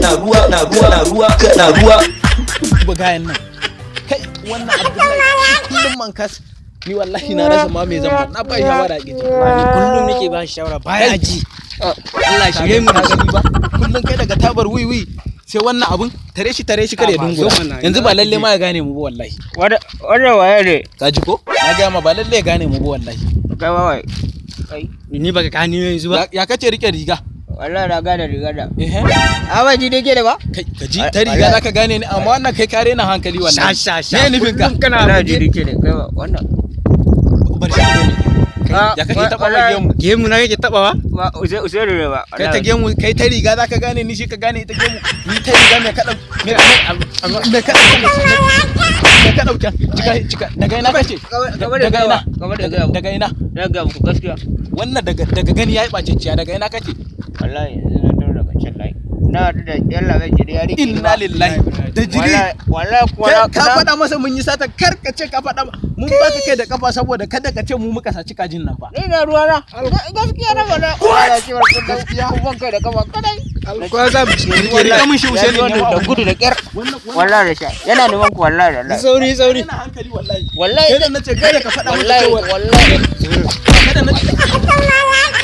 Na ruwa, na ruwa, na ruwa, na ruwa. Bugayen nan. Kai, wannan Abdullahi kullum mankas. Ni wallahi na rasa ma me zan, na ba shawara ki ji. Ni kullum nake ba shi shawara, baya ji. Allah shirye mu da ka shi. Gani ba kullum kai daga tabar wiwi sai wannan abun. Tare shi, tare shi, kar ya Ah, ba, dungura. zo mana, Yanzu ina ba za ka lalle je? ma ya gane mu ba wallahi. Wanda waye ne? Ka ji ko? Na ga ma ba lalle ya gane mu ba wallahi. Kai wawai. Kai. Ni baka gane yanzu ba? Ya kace rike riga? Wallahi na gane riga da. Eh. A ba ji dake da ba? Kai, ka ji ta riga zaka gane ni, amma wannan kai kare na hankali wallahi. Sha sha sha. Me nufin ka? Kullum kana Wallahi ji dake da kai ba wannan. Bar shi ka gane. Ya kake taba mai gemu? Gemu na kake tabawa? Ba use use ne ba. Kai ta gemu, kai ta riga zaka gane ni, shi ka gane ita gemu. Ni ta riga me ka dau, me ka dauka, me ka dauka? Cika cika, daga ina kace? Daga ina? Daga ina? Na ga muku gaskiya. Wannan daga gani yayi bacecciya. Daga ina kake? Wallahi yanzu na dawo daga can layi. Na haɗu da yalla zai jiri ya rike ni Inna ba. lillahi da jiri. Wallahi wallahi kuwa Ka faɗa masa mun yi sata? Kar ka ce ka faɗa mun baka kai da kafa, saboda kada ka ce mu muka saci kajin nan fa. Ni na ruwa na. Gaskiya na faɗa. Wallahi cewar kun gaskiya kun ban kai da kafa kadai. Ko za mu ci? Rike, rike mun shi, Usaini. Ya ji wannan da gudu da kyar. Wallahi da sha. Yana neman ku wallahi da wallahi. Sauri sauri. Yana hankali wallahi. Wallahi Kai da nace kada ka faɗa masa wallahi cewa wallahi. kada nace.